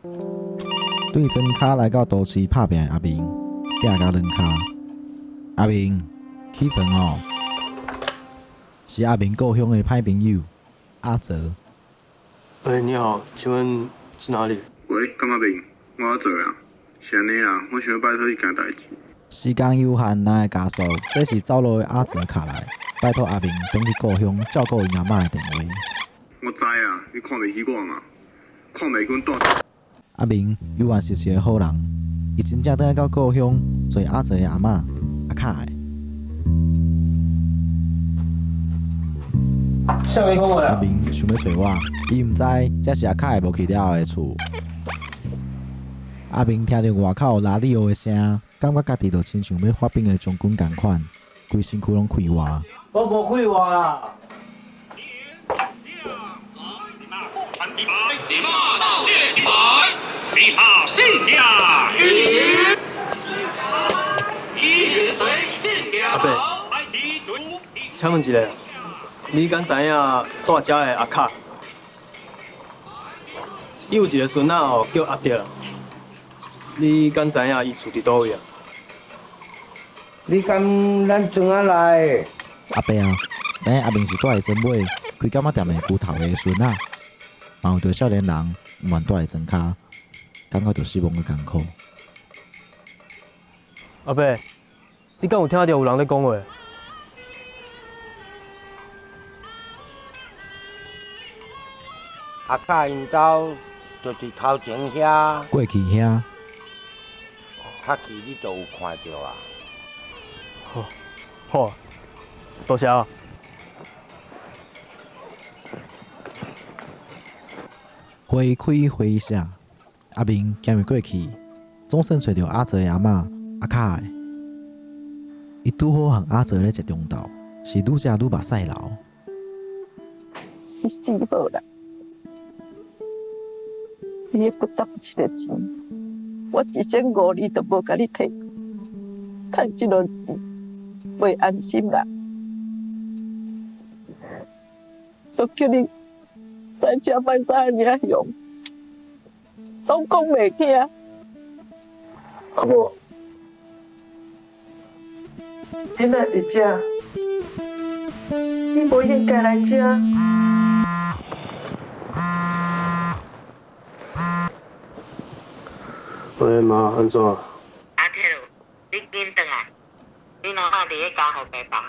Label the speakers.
Speaker 1: 對莊跤來到都市拍拚的阿明，拚甲軟跤。阿明，起床哦！是阿明故鄉的歹朋友阿澤。
Speaker 2: 喂，你好，請問是哪裡？
Speaker 3: 喂，甘阿明，我阿澤啊，是按呢啦，我想欲拜託一件代誌。
Speaker 1: 時間有限，若會加速，這是走路的阿澤敲來，拜託阿明轉去故鄉照顧𪜶阿嬤的電話。
Speaker 3: 我知啊，你看袂起我嘛？看袂起阮蹛。
Speaker 1: 阿明猶原是一个好人，伊真正轉來到故鄉揣阿澤的阿嬤阿卡的。阿明想欲揣我，伊毋知這是阿卡的無去了後的厝。阿明聽著外口拉里奧的聲，感覺家己就親像欲發病的將軍仝款，規身軀攏快活。
Speaker 2: 我無快活啦。阿伯，請問一下，你敢知影蹛遮的阿卡？伊有一个孫仔哦，叫阿德。你敢知影伊厝佇佗位啊？
Speaker 4: 你敢咱庄仔來？
Speaker 1: 阿伯啊，知影阿明是蹛佇莊尾開柑仔店的龜頭的孫仔，嘛為著少年人毋願蹛佇莊跤，感覺著失望閣艱苦。
Speaker 2: 阿伯，你敢有聽著有人咧講話？
Speaker 4: 阿卡𪜶兜就佇頭前遐。
Speaker 1: 過去遐。
Speaker 4: 較去你就有看著啊。
Speaker 2: 好，好，多謝啊。
Speaker 1: 花開花謝，阿明行袂過去，總算揣著阿澤的阿嬤阿卡的。伊拄好和阿澤咧食中晝，是愈食愈目屎流。
Speaker 5: 你死無啦！你的骨頭一个錢，我一生五年都無共你提，趁這落錢袂安心啦，都叫你在遮莫使按呢用，攏講袂聽。阿母，你哪佇遮？你無應該來遮。
Speaker 2: 喂，媽，按怎？
Speaker 6: 阿鐵，你緊轉來，你老媽佇咧監護病房。